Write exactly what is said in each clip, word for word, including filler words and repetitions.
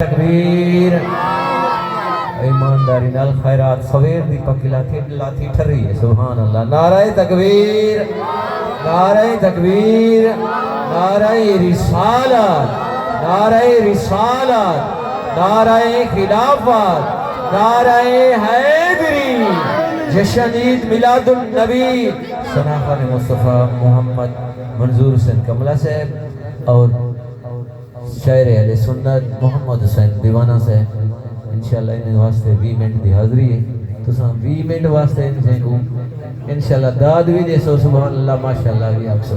تکبیر۔ ایمانداری نال خیرات سویر دی پکی لاتی، لاتی ٹھری ہے۔ سبحان اللہ۔ نعرہ تکبیر، نعرہ تکبیر، نعرہ رسالت، نعرہ رسالت، نعرہ خلافت، نعرہ حیدری۔ جشن عید میلاد النبی ثناء خان مصطفیٰ محمد منظور حسین کملا صاحب اور شاعر اہل سنت محمد حسین دیوانہ صاحب، انشاءاللہ انہیں واسطے ویہہ منٹ دی حاضری ہے۔ تساں ویہہ منٹ واسطے انہیں کوں انشاءاللہ داد وی ݙیسو، سبحان اللہ، ماشاءاللہ وی آکھسو۔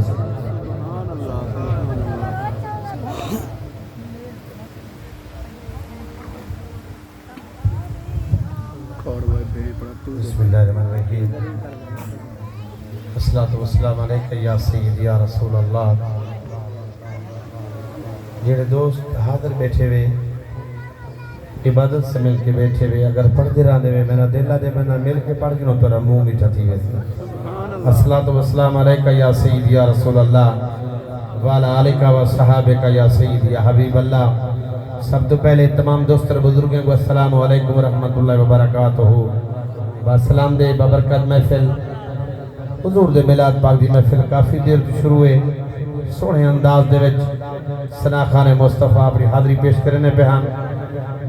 بسم اللہ الرحمن الرحیم۔ الصلاۃ والسلام علیک یا سید یا رسول اللہ۔ جڑے دوست حاضر بیٹھے ہوئے، عبادت سے مل کے بیٹھے ہوئے، اگر پڑھتے رہندے ہوئے، میرا دل آ دے میں نہ مل کے پڑھ گنو، تیرا منہ میٹھا تھی ویسے۔ الصلاۃ والسلام علیک یا سید یا رسول اللہ، وعلی آلک و صحابک یا سید یا حبیب اللہ۔ سب تو پہلے تمام دوست اور بزرگوں کو السلام علیکم ورحمۃ اللہ وبرکاتہ۔ با سلام دے بابرکت محفل، حضور دے میلاد پاک دی محفل کافی دیر تو شروع ہے۔ سوہݨے انداز دے وچ ثناء خان مصطفیٰ اپݨی حاضری پیش کرنے پئے ہن۔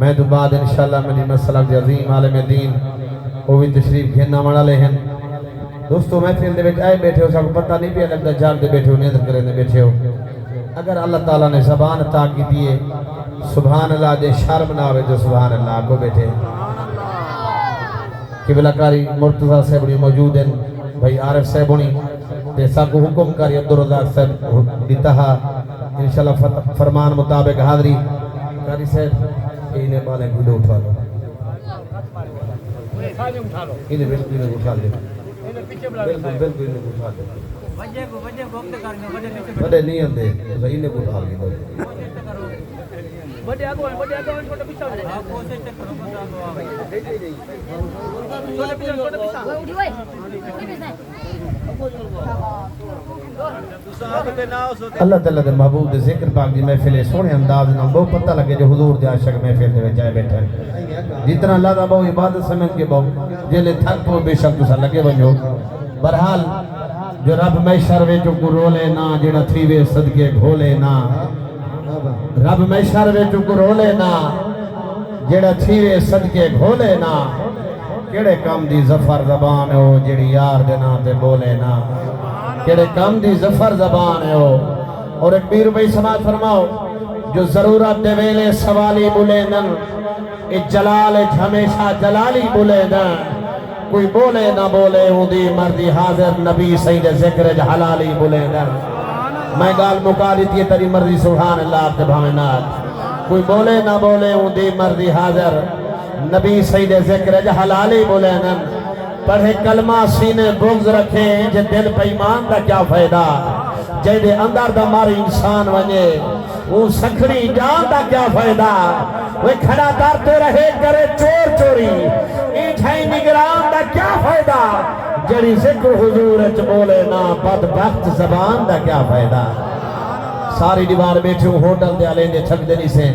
میں تو بعد انشاءاللہ میݙی مسلک دے عظیم عالم دین او وی تشریف گھن آوݨ والے ہن۔ دوستو، محفل دے وچ آئے بیٹھے ہو، ساکوں پتہ نہیں پیا لڳدا، جاڳدے بیٹھے ہو، نیندر کریندے بیٹھے ہو۔ اگر اللہ تعالیٰ نے زبان عطا کیتی ہے، سبحان اللہ دے شرم نہ آوے تو سبحان اللہ آکھو بیٹھے۔ قبلہ قاری مرتضی صاحب ہوݨی موجود ہن، بھائی عارف صاحب ہوݨی، تے ساکوں حکم قاری عبدالرزاق صاحب ݙتا ہا۔ انشاءاللہ فت-، فرمان مطابق حاضری۔ قاری صاحب، انہیں ٻالیں گھلو اٹھا لو۔ انہیں بالکل انہیں اٹھا لو۔ بالکل، بالکل انہیں اٹھا لو۔ وݙے نہیں آندے، تساں انہیں اٹھا لو۔ وݙے اڳوں آئے، وݙے اڳوں آئے، چھوٹے پچھے آ وڄے۔ ہاں، کوشش تے کرو، بس اڳوں آ وڄے۔ چھوٹے پچھے، چھوٹے پچھے۔ اللہ تعالیٰ دے محبوب دے ذکر پاک دی محفل ہے، سوہݨے انداز نال ٻہوں پتہ لڳے جو حضور دے عاشق محفل دے وچ آئے بیٹھے ہن۔ جتنا لڳدا ٻہوں عبادت سمجھ کے ٻہوں، جیلے تھک پو بے شک تساں لڳے ونڄو۔ بہرحال، جو رب محشر وچ اوکوں رولے نہ، جیڑھا تھیوے صدقے گھولے نہ۔ رب محشر وچ اوکوں رولے نہ، جیڑھا تھیوے صدقے گھولے نہ۔ کیڑھے کم دی ظفر زبان ہے او، جیڑھی یار دے ناں تے ٻولے نہ۔ کیڑھے کم دی ظفر زبان ہے او۔ اور ایک پیر بھائی سماعت فرماؤ، جو ضرورت دے ویلے سوالی ٻولیندن، اے جلال اچ ہمیشہ جلالی ٻولیندن۔ کوئی ٻولے نہ ٻولے اوندی مرضی حاضر، نبی سئیں دے ذکر اچ حلالی ٻولیندن۔ میں ڳالھ مکا ݙتی ہے، تیݙی مرضی سبحان اللہ آکھ تے بھاویں نہ آکھ۔ کوئی ٻولے نہ ٻولے اوندی مرضی حاضر، نبی سئیں دے ذکر اچ حلالی ٻولیندن۔ پڑھے کلمہ سینے بغض رکھے، جے دل بے ایمان دا کیا فائدہ؟ جیندے اندر دا مر انسان ونڄے، اوں سکھڑی ڄان دا کیا فائدہ؟ وے کھڑا در تے رہے کرے چور چوری، ایں جھئیں نگران دا کیا فائدہ؟ جیڑھی ذکر حضور اچ ٻولے نہ، بدبخت زبان دا کیا فائدہ؟ ساری دیوار بیٹھے ہوں، ہوٹل دے آلے دے چھک دے نہیں سے۔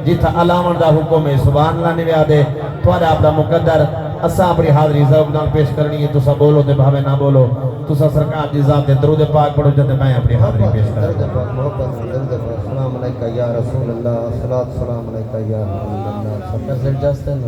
جتھاں الاوݨ دا حکم ہے، سبحان اللہ نویا دے، تہاݙا اپݨا مقدر، اساں اپݨی حاضری ذوق نال پیش کرݨی ہے۔ تساں ٻولو تے بھاویں نہ ٻولو، تساں سرکار دی ذات تے درود پاک پڑھو تے میں اپݨی حاضری پیش کراں۔ درود پاک، محبت نال درود پاک۔ السلام علیک یا رسول اللہ، الصلاۃ والسلام علیک یا حبیب اللہ۔ سب کا سر جاستے ہیں۔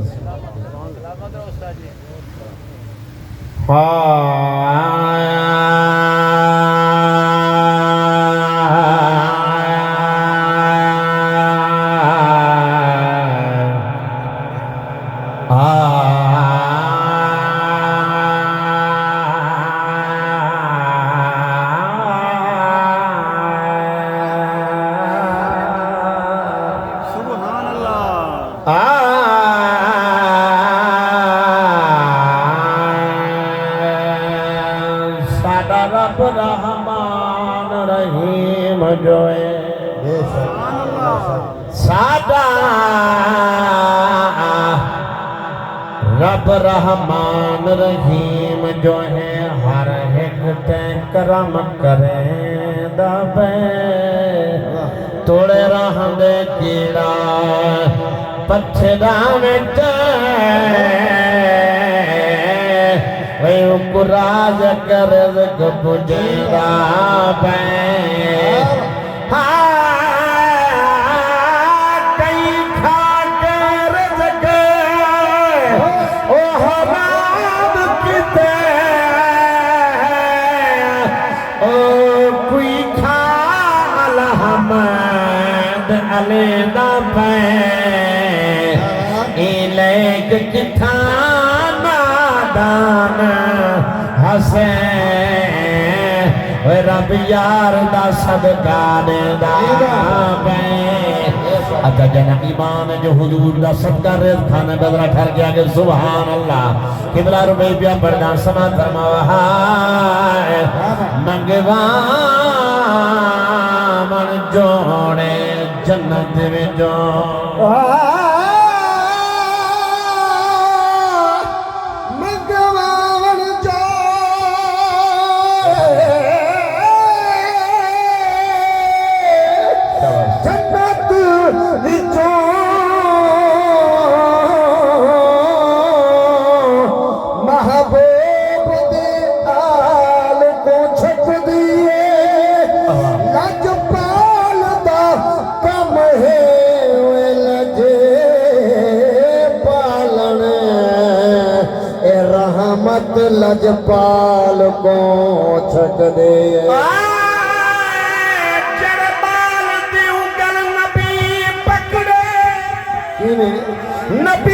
سبحان اللہ۔ آ، ساݙا رب رحمان رحیم جو ہے۔ بے شک۔ ساݙا رب رحمان رحیم جو ہے، ہر ہک تے کرم کریندا پئے۔ توڑے رہندے کیڑا پتھراں وچ ویوں کراج کر رزق پجدا پئے۔ ہاں، کئی کھا کے رزق او حرام کیتے، او کوئی کھا الحمد علی دا پئے۔ ایں لیک کتھاں نادان ہسے، اوئے رب یار دا صدقہ ݙیندا پئے۔ اچھا جن ایمان جو حضور دا صدقہ رزق کھانے بدلا ٹھر گیا کہ سبحان اللہ۔ قبلہ ربی پیا پڑھدا سما فرماوا ہے، منگواون جوڑے جنت وچوں۔ منگواون جو جنت وچوں محبوب دے آل کوں چھک دیے۔ لجپال دا کم ہے اوئے لجے پالن، اے رحمت لجپال کوں چھک دے۔ جربال دی انگل نبی پکڑے۔ کیویں؟ نبی